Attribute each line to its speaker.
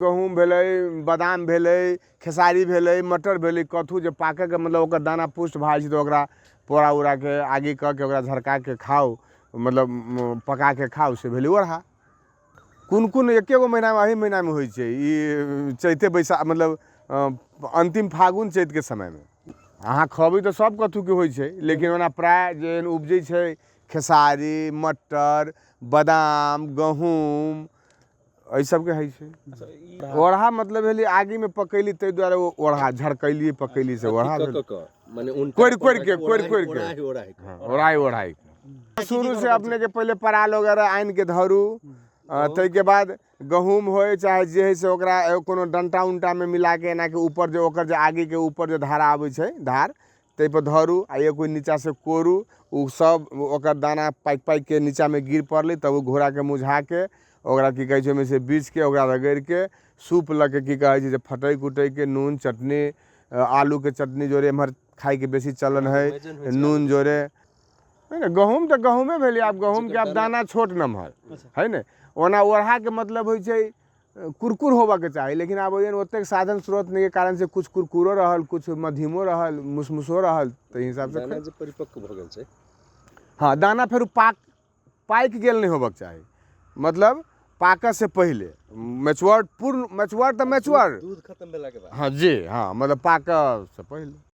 Speaker 1: गहूँम भेलै, बादाम भेलै, खेसारी भेलै, मटर भेलै, कथू जे पाकैके मतलब ओकर दाना पुष्ट भऽ जाइ छै, तऽ ओकरा पोड़ा उड़ाके आगि कऽ के ओकरा झरकाके खाउ, मतलब पकाके खाउ, से भेलै ओरहा। कोन कोन एके गो महीनामे, एही महीनामे होइ छै ई, चैते बैसाख, मतलब अन्तिम फागुन चैतके समयमे। अहाँ खबै तऽ सब कथूके होइ छै, लेकिन ओना प्रायः जे उपजै छै खेसारी, मटर, बादाम, गहूँम, एहि सबके होइ छै ओढ़ा। मतलब भेलै आगिमे पकैली, ताहि दुआरे ओ ओढ़ा, झरकैली, पकैली से ओढ़ा भेल। कोरि कोरि के, कोरि कोरि के, ओढ़ाइ ओढ़ाइ। शुरू से अपने के पहिले पराल वगैरह आनि के धरू, ताहिके बाद गहूँम होइ चाहे जे होइ से ओकरा कोनो डंटा उंटामे मिलाके एनाके ऊपर जे ओकर जे आगिके ऊपर जे धारा आबै छै, धार, ताहिपर धरू आ एक नीचाँसँ कोरू। ओ सब ओकर दाना पाकि पाकिके नीचाँमे गिर पड़लै, तब ओ घोड़ाके मुझाके ओकरा की कहै छै, ओहिमे से बीछके ओकरा रगड़िके सूप लऽ के की कहै छै जे फटकि उटकिके नून चटनी, आलूके चटनी जोरे एम्हर खाइके बेसी चलन हइ, नून जोरे है ने। गहूँम तऽ गहूँमे भेलै। आब गहूँमके आब दाना छोट नमहर है ने। ओना ओढ़ाके मतलब होइ छै कुरकुर होबऽके चाही, लेकिन आब ओहन ओतेक साधन स्रोत नहिके कारण से किछु कुरकुरो रहल, किछु मध्यमो रहल, मुसमुसो रहल, ताहि हिसाबसँ
Speaker 2: दाना जे परिपक्व भऽ गेल छै।
Speaker 1: हँ, दाना फेर पाकि गेल नहि होबऽके चाही, मतलब पाकऽ से पहिले मैच्योर, पूर्ण मैच्योर तऽ मैच्योर।
Speaker 2: दूध खतम भेलाके बाद।
Speaker 1: हँ जी, हँ, मतलब पाकऽ से पहिले।